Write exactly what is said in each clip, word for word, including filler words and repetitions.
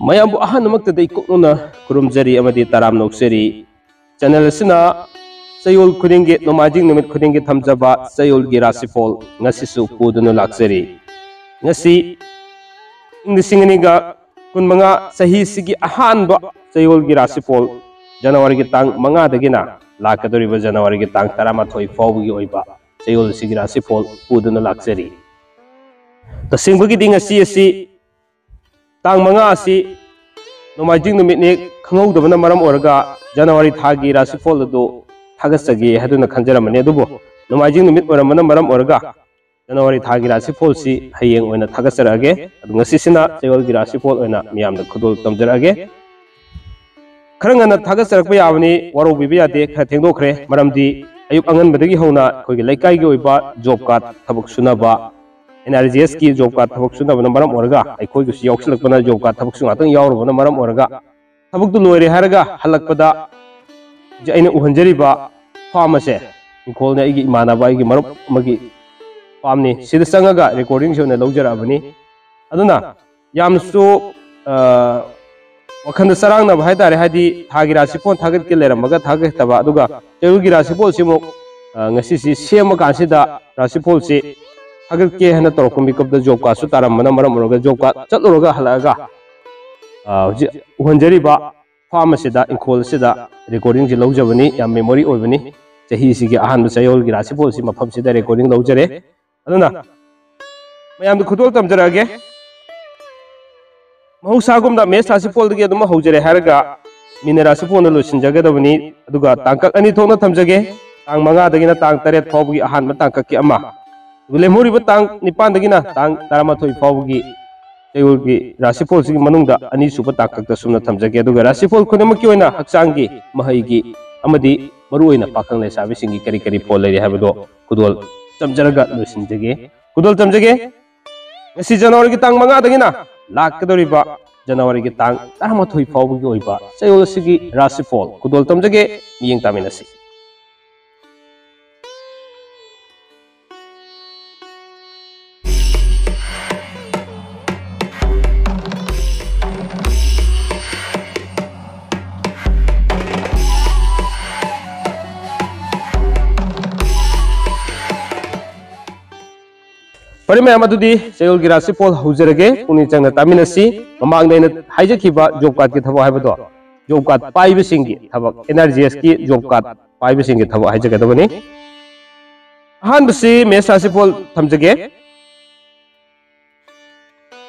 ꯃꯌꯥꯝꯕꯨ ꯑꯍꯥꯟꯕꯃꯛꯇꯗ ꯏꯀꯨꯞꯅꯅ ꯈꯨꯔꯨꯝꯖꯔꯤ ꯑꯃꯗꯤ ꯇꯔꯥꯝꯅ ꯑꯣꯛꯆꯔꯤ꯫ ꯆꯦꯅꯦꯜ ꯑꯁꯤꯅ ꯆꯌꯣꯜ ꯈꯨꯗꯤꯡꯒꯤ, ꯅꯣꯡꯃꯥꯏꯖꯤꯡ ꯅꯨꯃꯤꯠ ꯈꯨꯗꯤꯡꯒꯤ ꯊꯝꯖꯕ ꯆꯌꯣꯜꯒꯤ ꯔꯥꯁꯤꯐꯣꯜ ꯉꯁꯤꯁꯨ ꯄꯨꯗꯨꯅ ꯂꯥꯛꯆꯔꯤ꯫ ꯉꯁꯤ ꯏꯪ ꯂꯤꯁꯤꯡ ꯑꯅꯤꯒ ꯀꯨꯟꯃꯉꯥ ꯆꯍꯤꯁꯤꯒꯤ ꯑꯍꯥꯟꯕ ꯆꯌꯣꯜꯒꯤ ꯔꯥꯁꯤꯐꯣꯜ, ꯖꯅꯋꯥꯔꯤꯒꯤ ꯇꯥꯡ ꯃꯉꯥꯗꯒꯤꯅ ꯂꯥꯛꯀꯗꯧꯔꯤꯕ ꯖꯅꯋꯥꯔꯤꯒꯤ ꯇꯥꯡ ꯇꯔꯥꯃꯥꯊꯣꯏ ꯐꯥꯎꯕꯒꯤ ꯑꯣꯏꯕ ꯆꯌꯣꯜ ꯑꯁꯤꯒꯤ ꯔꯥꯁꯤꯐꯣꯜ ꯄꯨꯗꯨꯅ ꯂꯥꯛꯆꯔꯤ꯫ ꯇꯁꯦꯡꯕꯒꯤꯗꯤ ꯉꯁꯤ ꯑꯁꯤ, ꯇꯥꯡ ꯃꯉꯥ ꯑꯁꯤ ꯅꯣꯡꯃꯥꯏꯖꯤꯡ ꯅꯨꯃꯤꯠꯅꯤ ꯈꯪꯍꯧꯗꯕꯅ ꯃꯔꯝ ꯑꯣꯏꯔꯒ ꯖꯅꯋꯥꯔꯤ ꯊꯥꯒꯤ ꯔꯥꯁꯤꯐꯣꯜ ꯑꯗꯨ ꯊꯥꯒꯠꯆꯒꯦ ꯍꯥꯏꯗꯨꯅ ꯈꯟꯖꯔꯝꯕꯅꯤ꯫ ꯑꯗꯨꯕꯨ ꯅꯣꯡꯃꯥꯏꯖꯤꯡ ꯅꯨꯃꯤꯠ ꯑꯣꯏꯔꯝꯕꯅ ꯃꯔꯝ ꯑꯣꯏꯔꯒ ꯖꯅꯋꯥꯔꯤ ꯊꯥꯒꯤ ꯔꯥꯁꯤꯐꯣꯜꯁꯤ ꯍꯌꯦꯡ ꯑꯣꯏꯅ ꯊꯥꯒꯠꯆꯔꯛꯑꯒꯦ꯫ ꯑꯗꯨ ꯉꯁꯤꯁꯤꯅ ꯆꯌꯣꯜꯒꯤ ꯔꯥꯁꯤꯐꯣꯜ ꯑꯣꯏꯅ ꯃꯤꯌꯥꯝꯗ ꯈꯨꯗꯣꯜ ꯇꯝꯖꯔꯛꯑꯒꯦ꯫ ꯈꯔ ꯉꯟꯅ ꯊꯥꯒꯠꯆꯔꯛꯄ ꯌꯥꯕꯅꯤ, ꯋꯥꯔꯧꯕꯤꯕ ꯌꯥꯗꯦ, ꯈꯔ ꯊꯦꯡꯗꯣꯛꯈ꯭ꯔꯦ꯫ ꯃꯔꯝꯗꯤ ꯑꯌꯨꯛ ꯑꯉꯟꯕꯗꯒꯤ ꯍꯧꯅ ꯑꯩꯈꯣꯏꯒꯤ ꯂꯩꯀꯥꯏꯒꯤ ꯑꯣꯏꯕ ꯖꯣꯕ ꯀꯥꯔꯗ ꯊꯕꯛ ꯁꯨꯅꯕ, ꯑꯦꯟ ꯑꯥꯔ ꯖꯤ ꯑꯦꯁꯀꯤ ꯖꯣꯕ ꯀꯥꯔꯗ ꯊꯕꯛ ꯁꯨꯅꯕꯅ ꯃꯔꯝ ꯑꯣꯏꯔꯒ ꯑꯩꯈꯣꯏꯒꯤꯁꯨ ꯌꯥꯎꯁꯤꯜꯂꯛꯄꯅ ꯖꯣꯕ ꯀꯥꯔꯗ ꯊꯕꯛꯁꯨ ꯉꯥꯛꯇꯪ ꯌꯥꯎꯔꯨꯕꯅ ꯃꯔꯝ ꯑꯣꯏꯔꯒ ꯊꯕꯛꯇꯨ ꯂꯣꯏꯔꯦ ꯍꯥꯏꯔꯒ ꯍꯜꯂꯛꯄꯗ ꯍꯧꯖꯤꯛ ꯑꯩꯅ ꯎꯍꯟꯖꯔꯤꯕ ꯐꯥꯝ ꯑꯁꯦ, ꯏꯪꯈꯣꯜꯅꯦ, ꯑꯩꯒꯤ ꯏꯃꯥꯟꯅꯕ, ꯑꯩꯒꯤ ꯃꯔꯨꯞ ꯑꯃꯒꯤ ꯐꯥꯝꯅꯤ꯫ ꯁꯤꯗ ꯆꯪꯉꯒ ꯔꯦꯀꯣꯔꯗꯤꯡꯁꯤ ꯑꯣꯏꯅ ꯂꯧꯖꯔꯛꯑꯕꯅꯤ꯫ ꯑꯗꯨꯅ ꯌꯥꯝꯅꯁꯨ, ꯑ, ꯋꯥꯈꯜꯗ ꯆꯔꯥꯡꯅꯕ ꯍꯥꯏꯇꯥꯔꯦ, ꯍꯥꯏꯗꯤ ꯊꯥꯒꯤ ꯔꯥꯁꯤꯐꯣꯟ ꯊꯥꯒꯠꯀꯦ ꯂꯩꯔꯝꯃꯒ ꯊꯥꯒꯠꯇꯕ, ꯑꯗꯨꯒ ꯆꯌꯣꯜꯒꯤ ꯔꯥꯁꯤꯐꯣꯜꯁꯤꯃꯨꯛ, ꯑ, ꯉꯁꯤꯁꯤ ꯁꯦꯝꯃꯀꯥꯟꯁꯤꯗ ꯔꯥꯁꯤꯐꯣꯜꯁꯤ ꯊꯥꯒꯠꯀꯦ ꯍꯥꯏꯅ ꯇꯧꯔꯛꯄ ꯃꯤꯀꯨꯞꯇ ꯖꯣꯕ ꯀꯥꯔꯗꯁꯨ ꯇꯥꯔꯝꯕꯅ ꯃꯔꯝ ꯑꯣꯏꯔꯒ ꯖꯣꯕ ꯀꯥꯔꯗ ꯆꯠꯂꯨꯔꯒ ꯍꯜꯂꯛꯑꯒ, ꯑ, ꯍꯧꯖꯤꯛ ꯎꯍꯟꯖꯔꯤꯕ ꯐꯥꯝ ꯑꯁꯤꯗ, ꯏꯪꯈꯣꯜ ꯑꯁꯤꯗ ꯔꯦꯀꯣꯔꯗꯤꯡꯁꯤ ꯂꯧꯖꯕꯅꯤ꯫ ꯌꯥꯝ ꯃꯦꯃꯣꯔꯤ ꯑꯣꯏꯕꯅꯤ꯫ ꯆꯍꯤꯁꯤꯒꯤ ꯑꯍꯥꯟꯕ ꯆꯌꯣꯜꯒꯤ ꯔꯥꯁꯤꯐꯣꯜꯁꯤ ꯃꯐꯝꯁꯤꯗ ꯔꯦꯀꯣꯔꯗꯤꯡ ꯂꯧꯖꯔꯦ꯫ ꯑꯗꯨꯅ ꯃꯌꯥꯝꯗ ꯈꯨꯗꯣꯜ ꯇꯝꯖꯔꯛꯑꯒꯦ꯫ ꯃꯍꯧꯁꯥꯒꯨꯝꯅ ꯃꯦꯁ ꯔꯥꯁꯤꯐꯣꯜꯗꯒꯤ ꯑꯗꯨꯝ ꯍꯧꯖꯔꯦ ꯍꯥꯏꯔꯒ ꯃꯤꯅ ꯔꯥꯁꯤꯐꯣꯜꯅ ꯂꯣꯏꯁꯤꯟꯖꯒꯗꯕꯅꯤ꯫ ꯑꯗꯨꯒ ꯇꯥꯡꯀꯛ ꯑꯅꯤ ꯊꯣꯛꯅ ꯊꯝꯖꯒꯦ꯫ ꯇꯥꯡ ꯃꯉꯥꯗꯒꯤꯅ ꯇꯥꯡ ꯇꯔꯦꯠ ꯐꯥꯎꯕꯒꯤ ꯑꯍꯥꯟꯕ ꯇꯥꯡꯀꯛꯀꯤ ꯑꯃ, ꯑꯗꯨꯒ ꯂꯦꯝꯍꯧꯔꯤꯕ ꯇꯥꯡ ꯅꯤꯄꯥꯟꯗꯒꯤꯅ ꯇꯥꯡ ꯇꯔꯥꯃꯥꯊꯣꯏ ꯐꯥꯎꯕꯒꯤ ꯆꯌꯣꯜꯒꯤ ꯔꯥꯁꯤꯐꯣꯜꯁꯤꯒꯤ ꯃꯅꯨꯡꯗ ꯑꯅꯤꯁꯨꯕ ꯇꯥꯡꯀꯛꯇ ꯁꯨꯝꯅ ꯊꯝꯖꯒꯦ꯫ ꯑꯗꯨꯒ ꯔꯥꯁꯤꯐꯣꯜ ꯈꯨꯗꯤꯡꯃꯛꯀꯤ ꯑꯣꯏꯅ ꯍꯛꯆꯥꯡꯒꯤ, ꯃꯍꯩꯒꯤ ꯑꯃꯗꯤ ꯃꯔꯨꯑꯣꯏꯅ ꯄꯥꯈꯪ ꯂꯩꯁꯥꯕꯤꯁꯤꯡꯒꯤ ꯀꯔꯤ ꯀꯔꯤ ꯐꯣꯜ ꯂꯩꯔꯤ ꯍꯥꯏꯕꯗꯣ ꯈꯨꯗꯣꯜ ꯇꯝꯖꯔꯒ ꯂꯣꯏꯁꯤꯟꯖꯒꯦ꯫ ꯈꯨꯗꯣꯜ ꯇꯝꯖꯒꯦ꯫ ꯉꯁꯤ ꯖꯅꯋꯥꯔꯤꯒꯤ ꯇꯥꯡ ꯃꯉꯥꯗꯒꯤꯅ ꯂꯥꯛꯀꯗꯧꯔꯤꯕ ꯖꯅꯋꯥꯔꯤꯒꯤ ꯇꯥꯡ ꯇꯔꯥꯃꯥꯊꯣꯏ ꯐꯥꯎꯕꯒꯤ ꯑꯣꯏꯕ ꯆꯌꯣꯜ ꯑꯁꯤꯒꯤ ꯔꯥꯁꯤꯐꯣꯜ ꯈꯨꯗꯣꯜ ꯇꯝꯖꯒꯦ꯫ ꯃꯤꯠꯌꯦꯡ ꯇꯥꯃꯤꯟꯅꯁꯤ꯫ ꯐꯔꯦ ꯃꯌꯥꯝ, ꯑꯗꯨꯗꯤ ꯆꯌꯣꯜꯒꯤ ꯔꯥꯁꯤꯐꯣꯜ ꯍꯧꯖꯔꯒꯦ꯫ ꯄꯨꯛꯅꯤꯡ ꯆꯪꯅ ꯇꯥꯃꯤꯟꯅꯁꯤ꯫ ꯃꯃꯥꯡꯗ ꯑꯩꯅ ꯍꯥꯏꯖꯈꯤꯕ ꯖꯣꯕ ꯀꯥꯔꯗꯀꯤ ꯊꯕꯛ ꯍꯥꯏꯕꯗꯣ, ꯖꯣꯕ ꯀꯥꯔꯗ ꯄꯥꯏꯕꯁꯤꯡꯒꯤ ꯊꯕꯛ, ꯑꯦꯟ ꯑꯥꯔ ꯖꯤ ꯑꯦꯁꯀꯤ ꯖꯣꯕ ꯀꯥꯔꯗ ꯄꯥꯏꯕꯁꯤꯡꯒꯤ ꯊꯕꯛ ꯍꯥꯏꯖꯒꯗꯕꯅꯤ꯫ ꯑꯍꯥꯟꯕꯁꯤ ꯃꯦꯁ ꯔꯥꯁꯤꯐꯣꯜ ꯊꯝꯖꯒꯦ꯫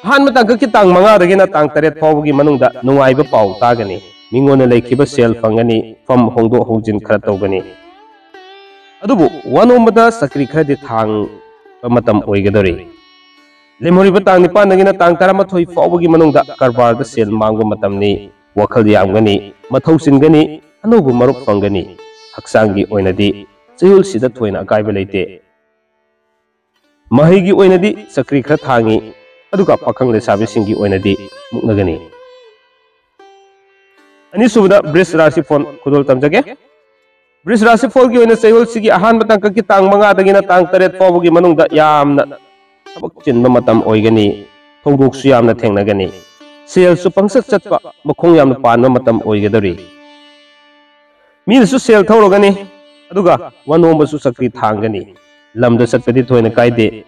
ꯑꯍꯥꯟꯕ ꯇꯥꯡꯀꯛꯀꯤ ꯇꯥꯡ ꯃꯉꯥꯗꯒꯤꯅ ꯇꯥꯡ ꯇꯔꯦꯠ ꯐꯥꯎꯕꯒꯤ ꯃꯅꯨꯡꯗ ꯅꯨꯡꯉꯥꯏꯕ ꯄꯥꯎ ꯇꯥꯒꯅꯤ꯫ ꯃꯤꯉꯣꯟꯗ ꯂꯩꯈꯤꯕ ꯁꯦꯜ ꯐꯪꯒꯅꯤ꯫ ꯐꯝ ꯍꯣꯡꯗꯣꯛ ꯍꯣꯡꯖꯤꯟ ꯈꯔ ꯇꯧꯒꯅꯤ꯫ ꯑꯗꯨꯕꯨ ꯋꯥꯅꯣꯝꯕꯗ ꯆꯀ꯭ꯔꯤ ꯈꯔꯗꯤ ꯊꯥꯡꯕ ꯃꯇꯝ ꯑꯣꯏꯒꯗꯧꯔꯤ꯫ ꯂꯦꯝꯍꯧꯔꯤꯕ ꯇꯥꯡ ꯅꯤꯄꯥꯟꯗꯒꯤꯅ ꯇꯥꯡ ꯇꯔꯥꯃꯥꯊꯣꯏ ꯐꯥꯎꯕꯒꯤ ꯃꯅꯨꯡꯗ ꯀꯔꯕꯥꯔꯗ ꯁꯦꯜ ꯃꯥꯡꯕ ꯃꯇꯝꯅꯤ꯫ ꯋꯥꯈꯜ ꯌꯥꯝꯒꯅꯤ, ꯃꯊꯧ ꯆꯤꯟꯒꯅꯤ, ꯑꯅꯧꯕ ꯃꯔꯨꯞ ꯐꯪꯒꯅꯤ꯫ ꯍꯛꯆꯥꯡꯒꯤ ꯑꯣꯏꯅꯗꯤ ꯆꯌꯣꯜꯁꯤꯗ ꯊꯣꯏꯅ ꯑꯀꯥꯏꯕ ꯂꯩꯇꯦ꯫ ꯃꯍꯩꯒꯤ ꯑꯣꯏꯅꯗꯤ ꯆꯀ꯭ꯔꯤ ꯈꯔ ꯊꯥꯡꯉꯤ, ꯑꯗꯨꯒ ꯄꯥꯈꯪ ꯂꯩꯁꯥꯕꯤꯁꯤꯡꯒꯤ ꯑꯣꯏꯅꯗꯤ ꯃꯨꯛꯅꯒꯅꯤ꯫ ꯑꯅꯤꯁꯨꯕꯗ ꯕ꯭ꯔꯤꯖ ꯔꯥꯁꯤꯐꯣꯜ ꯈꯨꯗꯣꯜ ꯇꯝꯖꯒꯦ꯫ ꯕ꯭ꯔꯤꯖ ꯔꯥꯁꯤꯐꯣꯜꯒꯤ ꯑꯣꯏꯅ ꯆꯌꯣꯜꯁꯤꯒꯤ ꯑꯍꯥꯟꯕ ꯇꯥꯡꯀꯛꯀꯤ ꯇꯥꯡ ꯃꯉꯥꯗꯒꯤꯅ ꯇꯥꯡ ꯇꯔꯦꯠ ꯐꯥꯎꯕꯒꯤ ꯃꯅꯨꯡꯗ ꯌꯥꯝꯅ ꯊꯕꯛ ꯆꯤꯟꯕ ꯃꯇꯝ ꯑꯣꯏꯒꯅꯤ꯫ ꯊꯧꯗꯣꯛꯁꯨ ꯌꯥꯝꯅ ꯊꯦꯡꯅꯒꯅꯤ꯫ ꯁꯦꯜꯁꯨ ꯄꯪꯆꯠ ꯆꯠꯄ, ꯃꯈꯣꯡ ꯌꯥꯝꯅ ꯄꯥꯟꯕ ꯃꯇꯝ ꯑꯣꯏꯒꯗꯧꯔꯤ꯫ ꯃꯤꯅꯁꯨ ꯁꯦꯜ ꯊꯧꯔꯒꯅꯤ, ꯑꯗꯨꯒ ꯋꯥꯅꯣꯝꯕꯁꯨ ꯆꯀ꯭ꯔꯤ ꯊꯥꯡꯒꯅꯤ꯫ ꯂꯝꯗ ꯆꯠꯄꯗꯤ ꯊꯣꯏꯅ ꯀꯥꯏꯗꯦ꯫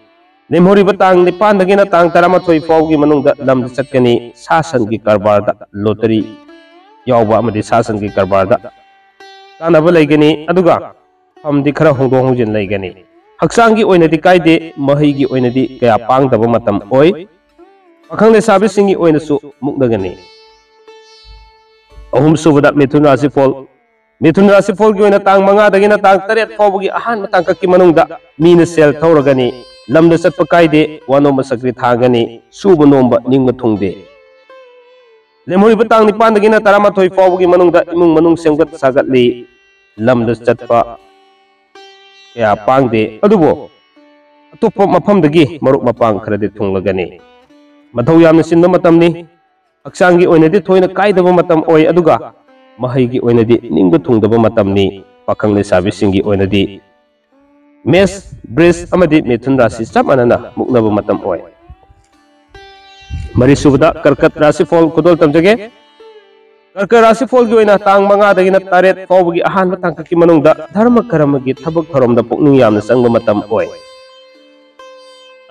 ꯂꯦꯝꯍꯧꯔꯤꯕ ꯇꯥꯡ ꯅꯤꯄꯥꯟꯗꯒꯤꯅ ꯇꯥꯡ ꯇꯔꯥꯃꯥꯊꯣꯏ ꯐꯥꯎꯒꯤ ꯃꯅꯨꯡꯗ ꯂꯝꯗ ꯆꯠꯀꯅꯤ꯫ ꯁꯥ ꯁꯟꯒꯤ ꯀꯔꯕꯥꯔꯗ, ꯂꯣꯇꯔꯤ ꯌꯥꯎꯕ ꯑꯃꯗꯤ ꯁꯥ ꯁꯟꯒꯤ ꯀꯔꯕꯥꯔꯗ ꯀꯥꯟꯅꯕ ꯂꯩꯒꯅꯤ, ꯑꯗꯨꯒ ꯐꯝꯗꯤ ꯈꯔ ꯍꯣꯡꯗꯣꯛ ꯍꯣꯡꯖꯤꯟ ꯂꯩꯒꯅꯤ꯫ ꯍꯛꯆꯥꯡꯒꯤ ꯑꯣꯏꯅꯗꯤ ꯀꯥꯏꯗꯦ, ꯃꯍꯩꯒꯤ ꯑꯣꯏꯅꯗꯤ ꯀꯌꯥ ꯄꯥꯡꯗꯕ ꯃꯇꯝ ꯑꯣꯏ꯫ ꯄꯥꯈꯪ ꯂꯩꯁꯥꯕꯤꯁꯤꯡꯒꯤ ꯑꯣꯏꯅꯁꯨ ꯃꯨꯛꯅꯒꯅꯤ꯫ ꯑꯍꯨꯝꯁꯨꯕꯗ ꯃꯤꯊꯨꯟ ꯔꯥꯁꯤꯐꯣꯜ꯫ ꯃꯤꯊꯨꯟ ꯔꯥꯁꯤꯐꯣꯜꯒꯤ ꯑꯣꯏꯅ ꯇꯥꯡ ꯃꯉꯥꯗꯒꯤꯅ ꯇꯥꯡ ꯇꯔꯦꯠ ꯐꯥꯎꯕꯒꯤ ꯑꯍꯥꯟꯕ ꯇꯥꯡꯀꯛꯀꯤ ꯃꯅꯨꯡꯗ ꯃꯤꯅ ꯁꯦꯜ ꯊꯧꯔꯒꯅꯤ, ꯂꯝꯗ ꯆꯠꯄ ꯀꯥꯏꯗꯦ, ꯋꯥꯅꯣꯝꯕ ꯆꯀ꯭ꯔꯤ ꯊꯥꯡꯒꯅꯤ, ꯁꯨꯕ ꯅꯣꯝꯕ ꯅꯤꯡꯕ ꯊꯨꯡꯗꯦ꯫ ꯂꯦꯝꯍꯧꯔꯤꯕ ꯇꯥꯡ ꯅꯤꯄꯥꯟꯗꯒꯤꯅ ꯇꯔꯥꯃꯥꯊꯣꯏ ꯐꯥꯎꯕꯒꯤ ꯃꯅꯨꯡꯗ ꯏꯃꯨꯡ ꯃꯅꯨꯡ ꯁꯦꯝꯒꯠ ꯁꯥꯒꯠꯂꯤ, ꯂꯝꯗ ꯆꯠꯄ ꯀꯌꯥ ꯄꯥꯡꯗꯦ, ꯑꯗꯨꯕꯨ ꯑꯇꯣꯞꯄ ꯃꯐꯝꯗꯒꯤ ꯃꯔꯨꯞ ꯃꯄꯥꯡ ꯈꯔꯗꯤ ꯊꯨꯡꯂꯒꯅꯤ꯫ ꯃꯊꯧ ꯌꯥꯝꯅ ꯆꯤꯟꯕ ꯃꯇꯝꯅꯤ꯫ ꯍꯛꯆꯥꯡꯒꯤ ꯑꯣꯏꯅꯗꯤ ꯊꯣꯏꯅ ꯀꯥꯏꯗꯕ ꯃꯇꯝ ꯑꯣꯏ, ꯑꯗꯨꯒ ꯃꯍꯩꯒꯤ ꯑꯣꯏꯅꯗꯤ ꯅꯤꯡꯕ ꯊꯨꯡꯗꯕ ꯃꯇꯝꯅꯤ꯫ ꯄꯥꯈꯪ ꯂꯩꯁꯥꯕꯤꯁꯤꯡꯒꯤ ꯑꯣꯏꯅꯗꯤ ꯃꯦꯁ, ꯕ꯭ꯔꯤꯖ ꯑꯃꯗꯤ ꯃꯤꯊꯨꯟ ꯔꯥꯁꯤ ꯆꯞ ꯃꯥꯟꯅꯅ ꯃꯨꯛꯅꯕ ꯃꯇꯝ ꯑꯣꯏ꯫ ꯃꯔꯤꯁꯨꯕꯗ ꯀꯔꯀꯠ ꯔꯥꯁꯤꯐꯣꯜ ꯈꯨꯗꯣꯜ ꯇꯝꯖꯒꯦ꯫ ꯀꯔꯀꯠ ꯔꯥꯁꯤꯐꯣꯜꯒꯤ ꯑꯣꯏꯅ ꯇꯥꯡ ꯃꯉꯥꯗꯒꯤꯅ ꯇꯔꯦꯠ ꯐꯥꯎꯕꯒꯤ ꯑꯍꯥꯟꯕ ꯇꯥꯡꯀꯛꯀꯤ ꯃꯅꯨꯡꯗ ꯙꯔꯃ ꯀꯔꯃꯒꯤ ꯊꯕꯛ ꯊꯧꯔꯝꯗ ꯄꯨꯛꯅꯤꯡ ꯌꯥꯝꯅ ꯆꯪꯕ ꯃꯇꯝ ꯑꯣꯏ꯫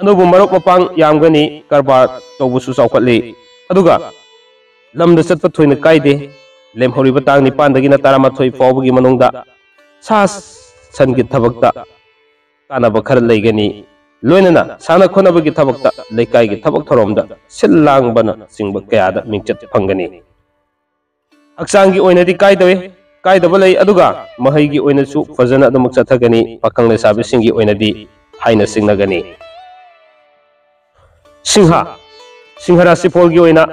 ꯑꯅꯧꯕ ꯃꯔꯨꯞ ꯃꯄꯥꯡ ꯌꯥꯝꯒꯅꯤ, ꯀꯔꯕꯥꯔ ꯇꯧꯕꯁꯨ ꯆꯥꯎꯈꯠꯂꯤ꯫ ꯑꯗꯨꯒ ꯂꯝꯗ ꯆꯠꯄ ꯊꯣꯏꯅ ꯀꯥꯏꯗꯦ꯫ ꯂꯦꯝꯍꯧꯔꯤꯕ ꯇꯥꯡ ꯅꯤꯄꯥꯟꯗꯒꯤꯅ ꯇꯔꯥꯃꯥꯊꯣꯏ ꯐꯥꯎꯕꯒꯤ ꯃꯅꯨꯡꯗ ꯁꯥ ꯁꯟꯒꯤ ꯊꯕꯛꯇ ꯀꯥꯟꯅꯕ ꯈꯔ ꯂꯩꯒꯅꯤ꯫ ꯂꯣꯏꯅꯅ ꯁꯥꯟꯅ ꯈꯣꯠꯅꯕꯒꯤ ꯊꯕꯛꯇ, ꯂꯩꯀꯥꯏꯒꯤ ꯊꯕꯛ ꯊꯧꯔꯝꯗ ꯁꯤꯜ ꯂꯥꯡꯕꯅꯆꯤꯡꯕ ꯀꯌꯥꯗ ꯃꯤꯡꯆꯠ ꯐꯪꯒꯅꯤ꯫ ꯍꯛꯆꯥꯡꯒꯤ ꯑꯣꯏꯅꯗꯤ ꯀꯥꯏꯗꯕ, ꯀꯥꯏꯗꯕ ꯂꯩ, ꯑꯗꯨꯒ ꯃꯍꯩꯒꯤ ꯑꯣꯏꯅꯁꯨ ꯐꯖꯅ ꯑꯗꯨꯃꯛ ꯆꯠꯊꯒꯅꯤ꯫ ꯄꯥꯈꯪ ꯂꯩꯁꯥꯕꯤꯁꯤꯡꯒꯤ ꯑꯣꯏꯅꯗꯤ ꯍꯥꯏꯅ ꯁꯤꯡꯅꯒꯅꯤ꯫ ꯁꯤꯡꯍ, ꯁꯤꯡꯍ ꯔꯥꯁꯤꯐꯣꯜꯒꯤ ꯑꯣꯏꯅ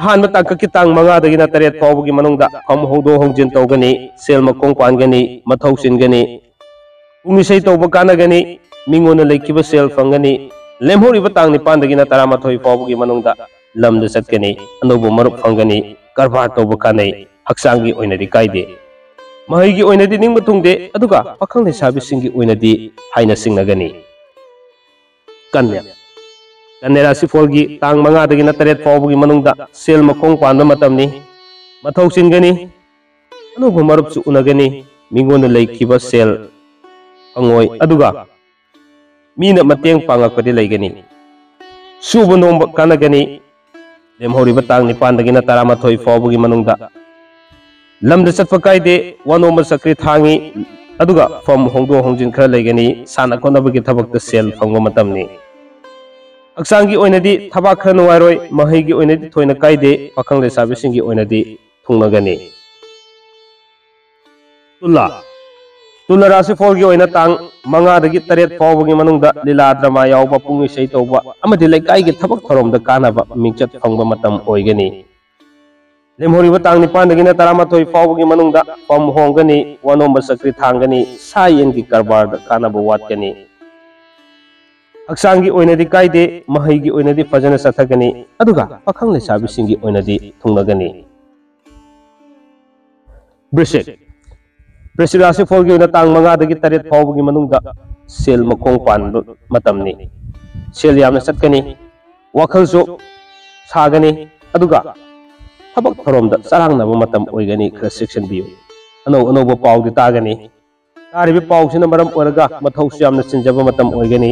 ꯑꯍꯥꯟꯕ ꯇꯥꯡꯀꯛꯀꯤ ꯇꯥꯡ ꯃꯉꯥꯗꯒꯤꯅ ꯇꯔꯦꯠ ꯐꯥꯎꯕꯒꯤ ꯃꯅꯨꯡꯗ ꯐꯝ ꯍꯣꯡꯗꯣꯛ ꯍꯣꯡꯖꯤꯟ ꯇꯧꯒꯅꯤ, ꯁꯦꯜ ꯃꯈꯣꯡ ꯄꯥꯟꯒꯅꯤ, ꯃꯊꯧ ꯆꯤꯟꯒꯅꯤ, ꯄꯨꯡ ꯏꯁꯩ ꯇꯧꯕ ꯀꯥꯟꯅꯒꯅꯤ, ꯃꯤꯉꯣꯟꯗ ꯂꯩꯈꯤꯕ ꯁꯦꯜ ꯐꯪꯒꯅꯤ꯫ ꯂꯦꯝꯍꯧꯔꯤꯕ ꯇꯥꯡ ꯅꯤꯄꯥꯟꯗꯒꯤꯅ ꯇꯔꯥꯃꯥꯊꯣꯏ ꯐꯥꯎꯕꯒꯤ ꯃꯅꯨꯡꯗ ꯂꯝꯗ ꯆꯠꯀꯅꯤ, ꯑꯅꯧꯕ ꯃꯔꯨꯞ ꯐꯪꯒꯅꯤ, ꯀꯔꯕꯥꯔ ꯇꯧꯕ ꯀꯥꯟꯅꯩ, ꯍꯛꯆꯥꯡꯒꯤ ꯑꯣꯏꯅꯗꯤ ꯀꯥꯏꯗꯦ꯫ ꯃꯍꯩꯒꯤ ꯑꯣꯏꯅꯗꯤ ꯅꯤꯡꯕ ꯊꯨꯡꯗꯦ, ꯑꯗꯨꯒ ꯄꯥꯈꯪ ꯂꯩꯁꯥꯕꯤꯁꯤꯡꯒꯤ ꯑꯣꯏꯅꯗꯤ ꯍꯥꯏꯅ ꯁꯤꯡꯅꯒꯅꯤ꯫ ꯀꯟꯌꯥ, ꯀꯟꯌꯥ ꯔꯥꯁꯤꯐꯣꯜꯒꯤ ꯇꯥꯡ ꯃꯉꯥꯗꯒꯤꯅ ꯇꯔꯦꯠ ꯐꯥꯎꯕꯒꯤ ꯃꯅꯨꯡꯗ ꯁꯦꯜ ꯃꯈꯣꯡ ꯄꯥꯟꯕ ꯃꯇꯝꯅꯤ꯫ ꯃꯊꯧ ꯆꯤꯟꯒꯅꯤ, ꯑꯅꯧꯕ ꯃꯔꯨꯞꯁꯨ ꯎꯅꯒꯅꯤ, ꯃꯤꯉꯣꯟꯗ ꯂꯩꯈꯤꯕ ꯁꯦꯜ ꯐꯪꯉꯣꯏ, ꯑꯗꯨꯒ ꯃꯤꯅ ꯃꯇꯦꯡ ꯄꯥꯡꯉꯛꯄꯗꯤ ꯂꯩꯒꯅꯤ꯫ ꯁꯨꯕ ꯅꯣꯝꯕ ꯀꯥꯟꯅꯒꯅꯤ꯫ ꯂꯦꯝꯍꯧꯔꯤꯕ ꯇꯥꯡ ꯅꯤꯄꯥꯟꯗꯒꯤꯅ ꯇꯔꯥꯃꯥꯊꯣꯏ ꯐꯥꯎꯕꯒꯤ ꯃꯅꯨꯡꯗ ꯂꯝꯗ ꯆꯠꯄ ꯀꯥꯏꯗꯦ, ꯋꯥ ꯅꯣꯝꯕ ꯆꯀ꯭ꯔꯤ ꯊꯥꯡꯉꯤ, ꯑꯗꯨꯒ ꯐꯝ ꯍꯣꯡꯗꯣꯛ ꯍꯣꯡꯖꯤꯟ ꯈꯔ ꯂꯩꯒꯅꯤ꯫ ꯁꯥꯟꯅ ꯈꯣꯠꯅꯕꯒꯤ ꯊꯕꯛꯇ ꯁꯦꯜ ꯐꯪꯕ ꯃꯇꯝꯅꯤ꯫ ꯍꯛꯆꯥꯡꯒꯤ ꯑꯣꯏꯅꯗꯤ ꯊꯕꯥꯛ ꯈꯔ ꯅꯨꯡꯉꯥꯏꯔꯣꯏ, ꯃꯍꯩꯒꯤ ꯑꯣꯏꯅꯗꯤ ꯊꯣꯏꯅ ꯀꯥꯏꯗꯦ, ꯄꯥꯈꯪ ꯂꯩꯁꯥꯕꯤꯁꯤꯡꯒꯤ ꯑꯣꯏꯅꯗꯤ ꯊꯨꯡꯅꯒꯅꯤ꯫ ꯇꯨꯂꯥ, ꯇꯨꯂꯥ ꯔꯥꯁꯤꯐꯣꯜꯒꯤ ꯑꯣꯏꯅ ꯇꯥꯡ ꯃꯉꯥꯗꯒꯤ ꯇꯔꯦꯠ ꯐꯥꯎꯕꯒꯤ ꯃꯅꯨꯡꯗ ꯂꯤꯂꯥ ꯗ꯭ꯔꯃꯥ ꯌꯥꯎꯕ, ꯄꯨꯡ ꯏꯁꯩ ꯇꯧꯕ ꯑꯃꯗꯤ ꯂꯩꯀꯥꯏꯒꯤ ꯊꯕꯛ ꯊꯧꯔꯝꯗ ꯀꯥꯟꯅꯕ ꯃꯤꯡꯆꯠ ꯐꯪꯕ ꯃꯇꯝ ꯑꯣꯏꯒꯅꯤ꯫ ꯂꯦꯝꯍꯧꯔꯤꯕ ꯇꯥꯡ ꯅꯤꯄꯥꯟꯗꯒꯤꯅ ꯇꯔꯥꯃꯥꯊꯣꯏ ꯐꯥꯎꯕꯒꯤ ꯃꯅꯨꯡꯗ ꯐꯝ ꯍꯣꯡꯒꯅꯤ, ꯋꯥꯅꯣꯝꯕ ꯆꯀ꯭ꯔꯤ ꯊꯥꯡꯒꯅꯤ, ꯁꯥ ꯌꯦꯟꯒꯤ ꯀꯔꯕꯥꯔꯗ ꯀꯥꯟꯅꯕ ꯋꯥꯠꯀꯅꯤ꯫ ꯍꯛꯆꯥꯡꯒꯤ ꯑꯣꯏꯅꯗꯤ ꯀꯥꯏꯗꯦ, ꯃꯍꯩꯒꯤ ꯑꯣꯏꯅꯗꯤ ꯐꯖꯅ ꯆꯠꯊꯒꯅꯤ, ꯑꯗꯨꯒ ꯄꯥꯈꯪ ꯂꯩꯁꯥꯕꯤꯁꯤꯡꯒꯤ ꯑꯣꯏꯅꯗꯤ ꯊꯨꯡꯅꯒꯅꯤ꯫ ꯕ꯭ꯔꯤꯁꯤꯛ, ꯕ꯭ꯔꯤꯁꯤꯛ ꯔꯥꯁꯤꯐꯣꯜꯒꯤ ꯑꯣꯏꯅ ꯇꯥꯡ ꯃꯉꯥꯗꯒꯤ ꯇꯔꯦꯠ ꯐꯥꯎꯕꯒꯤ ꯃꯅꯨꯡꯗ ꯁꯦꯜ ꯃꯈꯣꯡ ꯄꯥꯟꯕ ꯃꯇꯝꯅꯤ꯫ ꯁꯦꯜ ꯌꯥꯝꯅ ꯆꯠꯀꯅꯤ, ꯋꯥꯈꯜꯁꯨ ꯁꯥꯒꯅꯤ, ꯑꯗꯨꯒ ꯊꯕꯛ ꯊꯧꯔꯝꯗ ꯆꯔꯥꯡꯅꯕ ꯃꯇꯝ ꯑꯣꯏꯒꯅꯤ꯫ ꯈꯔ ꯆꯦꯛꯁꯤꯟꯕꯤꯌꯨ꯫ ꯑꯅꯧ ꯑꯅꯧꯕ ꯄꯥꯎꯗꯤ ꯇꯥꯒꯅꯤ꯫ ꯇꯥꯔꯤꯕ ꯄꯥꯎꯁꯤꯅ ꯃꯔꯝ ꯑꯣꯏꯔꯒ ꯃꯊꯧꯁꯨ ꯌꯥꯝꯅ ꯆꯤꯟꯖꯕ ꯃꯇꯝ ꯑꯣꯏꯒꯅꯤ꯫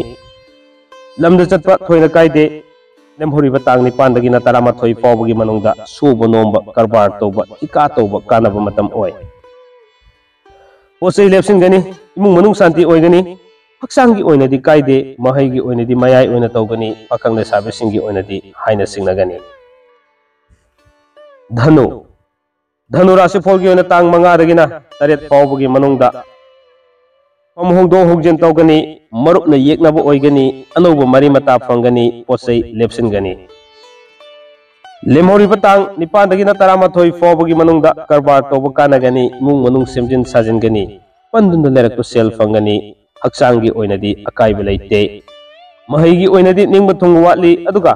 ꯂꯝꯗ ꯆꯠꯄ ꯊꯣꯏꯅ ꯀꯥꯏꯗꯦ꯫ ꯂꯦꯝꯍꯧꯔꯤꯕ ꯇꯥꯡ ꯅꯤꯄꯥꯟꯗꯒꯤꯅ ꯇꯔꯥꯃꯥꯊꯣꯏ ꯐꯥꯎꯕꯒꯤ ꯃꯅꯨꯡꯗ ꯁꯨꯕ ꯅꯣꯝꯕ, ꯀꯔꯕꯥꯔ ꯇꯧꯕ, ꯊꯤꯀꯥ ꯇꯧꯕ ꯀꯥꯟꯅꯕ ꯃꯇꯝ ꯑꯣꯏ꯫ ꯄꯣꯠ ꯆꯩ ꯂꯦꯞꯁꯤꯟꯒꯅꯤ꯫ ꯏꯃꯨꯡ ꯃꯅꯨꯡ ꯁꯥꯟꯇꯤ ꯑꯣꯏꯒꯅꯤ꯫ ꯍꯛꯆꯥꯡꯒꯤ ꯑꯣꯏꯅꯗꯤ ꯀꯥꯏꯗꯦ꯫ ꯃꯍꯩꯒꯤ ꯑꯣꯏꯅꯗꯤ ꯃꯌꯥꯏ ꯑꯣꯏꯅ ꯇꯧꯒꯅꯤ꯫ ꯄꯥꯈꯪ ꯂꯩꯁꯥꯕꯤꯁꯤꯡꯒꯤ ꯑꯣꯏꯅꯗꯤ ꯍꯥꯏꯅ ꯆꯤꯡꯅꯒꯅꯤ꯫ ꯙꯅꯨ꯫ ꯙꯅꯨ ꯔꯥꯁꯤꯐꯣꯜꯒꯤ ꯑꯣꯏꯅ ꯇꯥꯡ ꯃꯉꯥꯗꯒꯤꯅ ꯇꯔꯦꯠ ꯐꯥꯎꯕꯒꯤ ꯃꯅꯨꯡꯗ ꯐꯝ ꯍꯣꯡꯗꯣꯛ ꯍꯣꯡꯖꯤꯟ ꯇꯧꯒꯅꯤ꯫ ꯃꯔꯨꯞꯅ ꯌꯦꯛꯅꯕ ꯑꯣꯏꯒꯅꯤ꯫ ꯑꯅꯧꯕ ꯃꯔꯤ ꯃꯇꯥ ꯐꯪꯒꯅꯤ꯫ ꯄꯣꯠ ꯆꯩ ꯂꯦꯞꯁꯤꯟꯒꯅꯤ꯫ ꯂꯦꯝꯍꯧꯔꯤꯕ ꯇꯥꯡ ꯅꯤꯄꯥꯟꯗꯒꯤꯅ ꯇꯔꯥꯃꯥꯊꯣꯏ ꯐꯥꯎꯕꯒꯤ ꯃꯅꯨꯡꯗ ꯀꯔꯕꯥꯔ ꯇꯧꯕ ꯀꯥꯟꯅꯒꯅꯤ꯫ ꯏꯃꯨꯡ ꯃꯅꯨꯡ ꯁꯦꯝꯖꯤꯟ ꯁꯥꯖꯤꯟꯒꯅꯤ꯫ ꯄꯟꯗꯨꯅ ꯂꯩꯔꯛꯄ ꯁꯦꯜ ꯐꯪꯒꯅꯤ꯫ ꯍꯛꯆꯥꯡꯒꯤ ꯑꯣꯏꯅꯗꯤ ꯑꯀꯥꯏꯕ ꯂꯩꯇꯦ꯫ ꯃꯍꯩꯒꯤ ꯑꯣꯏꯅꯗꯤ ꯅꯤꯡꯕ ꯊꯨꯡꯕ ꯋꯥꯠꯂꯤ, ꯑꯗꯨꯒ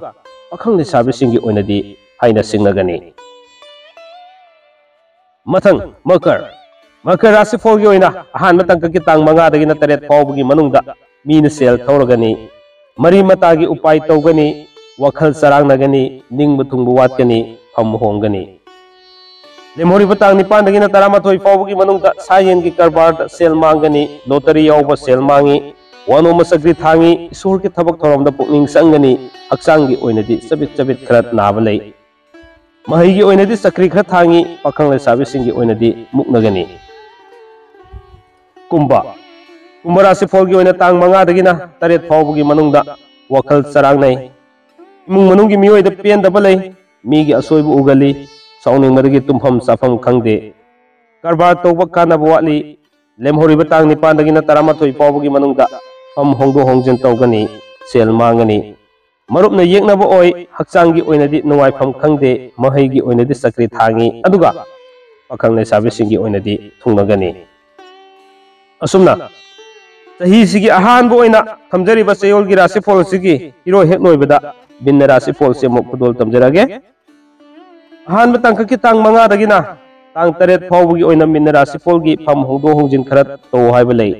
ꯄꯥꯈꯪ ꯂꯩꯁꯥꯕꯤꯁꯤꯡꯒꯤ ꯑꯣꯏꯅꯗꯤ ꯍꯥꯏꯅ ꯆꯤꯡꯅꯒꯅꯤ꯫ ꯃꯊꯪ, ꯃꯀꯔ꯫ ꯃꯀꯔ ꯔꯥꯁꯤꯐꯣꯜꯒꯤ ꯑꯣꯏꯅ ꯑꯍꯥꯟꯕ ꯇꯥꯡꯀꯛꯀꯤ ꯇꯥꯡ ꯃꯉꯥꯗꯒꯤꯅ ꯇꯔꯦꯠ ꯐꯥꯎꯕꯒꯤ ꯃꯅꯨꯡꯗ ꯃꯤꯅ ꯁꯦꯜ ꯊꯧꯔꯒꯅꯤ꯫ ꯃꯔꯤ ꯃꯇꯥꯒꯤ ꯎꯄꯥꯏ ꯇꯧꯒꯅꯤ꯫ ꯋꯥꯈꯜ ꯆꯔꯥꯡꯅꯒꯅꯤ꯫ ꯅꯤꯡꯕ ꯊꯨꯡꯕ ꯋꯥꯠꯀꯅꯤ꯫ ꯐꯝ ꯍꯣꯡꯒꯅꯤ꯫ ꯂꯦꯝꯍꯧꯔꯤꯕ ꯇꯥꯡ ꯅꯤꯄꯥꯟꯗꯒꯤꯅ ꯇꯔꯥꯃꯥꯊꯣꯏ ꯐꯥꯎꯕꯒꯤ ꯃꯅꯨꯡꯗ ꯁꯥ ꯌꯦꯟꯒꯤ ꯀꯔꯕꯥꯔꯗ ꯁꯦꯜ ꯃꯥꯡꯒꯅꯤ꯫ ꯂꯣꯇꯔꯤ ꯌꯥꯎꯕ ꯁꯦꯜ ꯃꯥꯡꯉꯤ꯫ ꯋꯥꯅꯣꯝꯕ ꯆꯀ꯭ꯔꯤ ꯊꯥꯡꯉꯤ꯫ ꯏꯁꯣꯔꯒꯤ ꯊꯕꯛ ꯊꯧꯔꯝꯗ ꯄꯨꯛꯅꯤꯡ ꯆꯪꯒꯅꯤ꯫ ꯍꯛꯆꯥꯡꯒꯤ ꯑꯣꯏꯅꯗꯤ ꯆꯕꯤꯠ ꯆꯕꯤꯠ ꯈꯔ ꯅꯥꯕ ꯂꯩ꯫ ꯃꯍꯩꯒꯤ ꯑꯣꯏꯅꯗꯤ ꯆꯀ꯭ꯔꯤ ꯈꯔ ꯊꯥꯡꯉꯤ꯫ ꯄꯥꯈꯪ ꯂꯩꯁꯥꯕꯤꯁꯤꯡꯒꯤ ꯑꯣꯏꯅꯗꯤ ꯃꯨꯛꯅꯒꯅꯤ꯫ ꯀꯨꯝꯚ꯫ ꯀꯨꯝꯚ ꯔꯥꯁꯤꯐꯣꯜꯒꯤ ꯑꯣꯏꯅ ꯇꯥꯡ ꯃꯉꯥꯗꯒꯤꯅ ꯇꯔꯦꯠ ꯐꯥꯎꯕꯒꯤ ꯃꯅꯨꯡꯗ ꯋꯥꯈꯜ ꯆꯔꯥꯡꯅꯩ꯫ ꯏꯃꯨꯡ ꯃꯅꯨꯡꯒꯤ ꯃꯤꯑꯣꯏꯗ ꯄꯦꯟꯗꯕ ꯂꯩ꯫ ꯃꯤꯒꯤ ꯑꯁꯣꯏꯕ ꯎꯒꯜꯂꯤ꯫ ꯁꯥꯎꯅꯤꯡꯕꯗꯒꯤ ꯇꯨꯝꯐꯝ ꯆꯥꯐꯝ ꯈꯪꯗꯦ꯫ ꯀꯔꯕꯥꯔ ꯇꯧꯕ ꯀꯥꯟꯅꯕ ꯋꯥꯠꯂꯤ꯫ ꯂꯦꯝꯍꯧꯔꯤꯕ ꯇꯥꯡ ꯅꯤꯄꯥꯟꯗꯒꯤꯅ ꯇꯔꯥꯃꯥꯊꯣꯏ ꯐꯥꯎꯕꯒꯤ ꯃꯅꯨꯡꯗ ꯐꯝ ꯍꯣꯡꯗꯣꯛ ꯍꯣꯡꯖꯤꯟ ꯇꯧꯒꯅꯤ꯫ ꯁꯦꯜ ꯃꯥꯡꯒꯅꯤ꯫ ꯃꯔꯨꯞꯅ ꯌꯦꯛꯅꯕ ꯑꯣꯏ꯫ ꯍꯛꯆꯥꯡꯒꯤ ꯑꯣꯏꯅꯗꯤ ꯅꯨꯡꯉꯥꯏꯐꯝ ꯈꯪꯗꯦ꯫ ꯃꯍꯩꯒꯤ ꯑꯣꯏꯅꯗꯤ ꯆꯀ꯭ꯔꯤ ꯊꯥꯡꯉꯤ, ꯑꯗꯨꯒ ꯄꯥꯈꯪ ꯂꯩꯁꯥꯕꯤꯁꯤꯡꯒꯤ ꯑꯣꯏꯅꯗꯤ ꯊꯨꯡꯅꯒꯅꯤ꯫ ꯑꯁꯨꯝꯅ ꯆꯍꯤꯁꯤꯒꯤ ꯑꯍꯥꯟꯕ ꯑꯣꯏꯅ ꯊꯝꯖꯔꯤꯕ ꯆꯌꯣꯜꯒꯤ ꯔꯥꯁꯤꯐꯣꯜ ꯑꯁꯤꯒꯤ ꯏꯔꯣꯏ ꯍꯦꯛ ꯂꯣꯏꯕꯗ ꯃꯤꯟꯅ ꯔꯥꯁꯤꯐꯣꯜꯁꯦ ꯑꯃꯨꯛ ꯈꯨꯗꯣꯜ ꯇꯝꯖꯔꯛꯑꯒꯦ꯫ ꯑꯍꯥꯟꯕ ꯇꯥꯡꯀꯛꯀꯤ ꯇꯥꯡ ꯃꯉꯥꯗꯒꯤꯅ ꯇꯥꯡ ꯇꯔꯦꯠ ꯐꯥꯎꯕꯒꯤ ꯑꯣꯏꯅ ꯃꯤꯟꯅ ꯔꯥꯁꯤꯐꯣꯜꯒꯤ ꯐꯝ ꯍꯣꯡꯗꯣꯛ ꯍꯣꯡꯖꯤꯟ ꯈꯔ ꯇꯧ ꯍꯥꯏꯕ ꯂꯩ꯫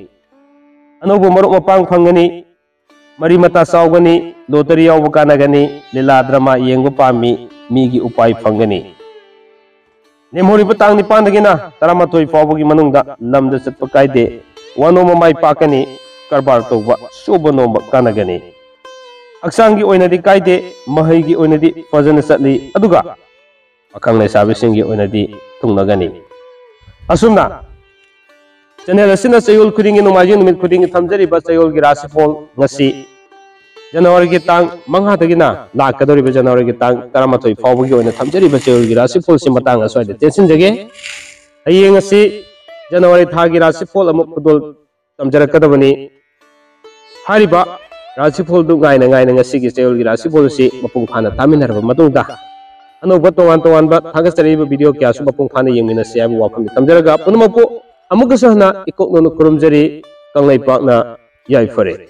ꯑꯅꯧꯕ ꯃꯔꯨꯞ ꯃꯄꯥꯡ ꯐꯪꯒꯅꯤ꯫ ꯃꯔꯤ ꯃꯇꯥ ꯆꯥꯎꯒꯅꯤ꯫ ꯂꯣꯇꯔꯤ ꯌꯥꯎꯕ ꯀꯥꯟꯅꯒꯅꯤ꯫ ꯂꯤꯂꯥ ꯗ꯭ꯔꯃꯥ ꯌꯦꯡꯕ ꯄꯥꯝꯃꯤ꯫ ꯃꯤꯒꯤ ꯎꯄꯥꯏ ꯐꯪꯒꯅꯤ꯫ ꯂꯦꯝꯍꯧꯔꯤꯕ ꯇꯥꯡ ꯅꯤꯄꯥꯟꯗꯒꯤꯅ ꯇꯔꯥꯃꯥꯊꯣꯏ ꯐꯥꯎꯕꯒꯤ ꯃꯅꯨꯡꯗ ꯂꯝꯗ ꯆꯠꯄ ꯀꯥꯏꯗꯦ꯫ ꯋꯥꯅꯣꯝꯕ ꯃꯥꯏ ꯄꯥꯛꯀꯅꯤ꯫ ꯀꯔꯕꯥꯔ ꯇꯧꯕ ꯁꯨꯕ ꯅꯣꯝꯕ ꯀꯥꯟꯅꯒꯅꯤ꯫ ꯍꯛꯆꯥꯡꯒꯤ ꯑꯣꯏꯅꯗꯤ ꯀꯥꯏꯗꯦ, ꯃꯍꯩꯒꯤ ꯑꯣꯏꯅꯗꯤ ꯐꯖꯅ ꯆꯠꯂꯤ, ꯑꯗꯨꯒ ꯄꯥꯈꯪ ꯂꯩꯁꯥꯕꯤꯁꯤꯡꯒꯤ ꯑꯣꯏꯅꯗꯤ ꯊꯨꯡꯅꯒꯅꯤ꯫ ꯑꯁꯨꯝꯅ channel ꯑꯁꯤꯅ ꯆꯌꯣꯜ ꯈꯨꯗꯤꯡꯒꯤ, ꯅꯣꯡꯃꯥꯏꯖꯤꯡ ꯅꯨꯃꯤꯠ ꯈꯨꯗꯤꯡꯒꯤ ꯊꯝꯖꯔꯤꯕ ꯆꯌꯣꯜꯒꯤ ꯔꯥꯁꯤꯐꯣꯜ ꯉꯁꯤ ꯖꯅꯋꯥꯔꯤꯒꯤ ꯇꯥꯡ ꯃꯉꯥꯗꯒꯤꯅ ꯂꯥꯛꯀꯗꯧꯔꯤꯕ ꯖꯅꯋꯥꯔꯤꯒꯤ ꯇꯥꯡ ꯇꯔꯥꯃꯥꯊꯣꯏ ꯐꯥꯎꯕꯒꯤ ꯑꯣꯏꯅ ꯊꯝꯖꯔꯤꯕ ꯆꯌꯣꯜꯒꯤ ꯔꯥꯁꯤꯐꯣꯜꯁꯤ ꯃꯇꯥꯡ ꯑꯁ꯭ꯋꯥꯏꯗ ꯇꯦꯟꯁꯤꯟꯖꯒꯦ꯫ ꯍꯌꯦꯡ ꯑꯁꯤ ꯖꯅꯋꯥꯔꯤ ꯊꯥꯒꯤ ꯔꯥꯁꯤꯐꯣꯜ ꯑꯃꯨꯛ ꯈꯨꯗꯣꯜ ꯇꯝꯖꯔꯛꯀꯗꯕꯅꯤ꯫ ꯍꯥꯏꯔꯤꯕ ꯔꯥꯁꯤꯐꯣꯜꯗꯨ ꯉꯥꯏꯅ ꯉꯥꯏꯅ ꯉꯁꯤꯒꯤ ꯆꯌꯣꯜꯒꯤ ꯔꯥꯁꯤꯐꯣꯜ ꯑꯁꯤ ꯃꯄꯨꯡ ꯐꯥꯅ ꯇꯥꯃꯤꯟꯅꯔꯕ ꯃꯇꯨꯡꯗ, ꯑꯅꯧꯕ ꯇꯣꯉꯥꯟ ꯇꯣꯉꯥꯟꯕ ꯊꯥꯒꯠꯆꯔꯤꯕ video ꯀꯌꯥꯁꯨ ꯃꯄꯨꯡ ꯐꯥꯅ ꯌꯦꯡꯃꯤꯟꯅꯁꯤ ꯍꯥꯏꯕ ꯋꯥꯐꯝꯗ ꯊꯝꯖꯔꯒ, ꯄꯨꯝꯅꯃꯛꯄꯨ ꯑꯃꯨꯛꯀꯁꯨ ꯍꯟꯅ ꯏꯀꯣꯛ ꯅꯧꯅ ꯈꯨꯔꯨꯝꯖꯔꯤ꯫ ꯀꯪꯂꯩꯄꯥꯛꯅ ꯌꯥꯏꯐꯔꯦ꯫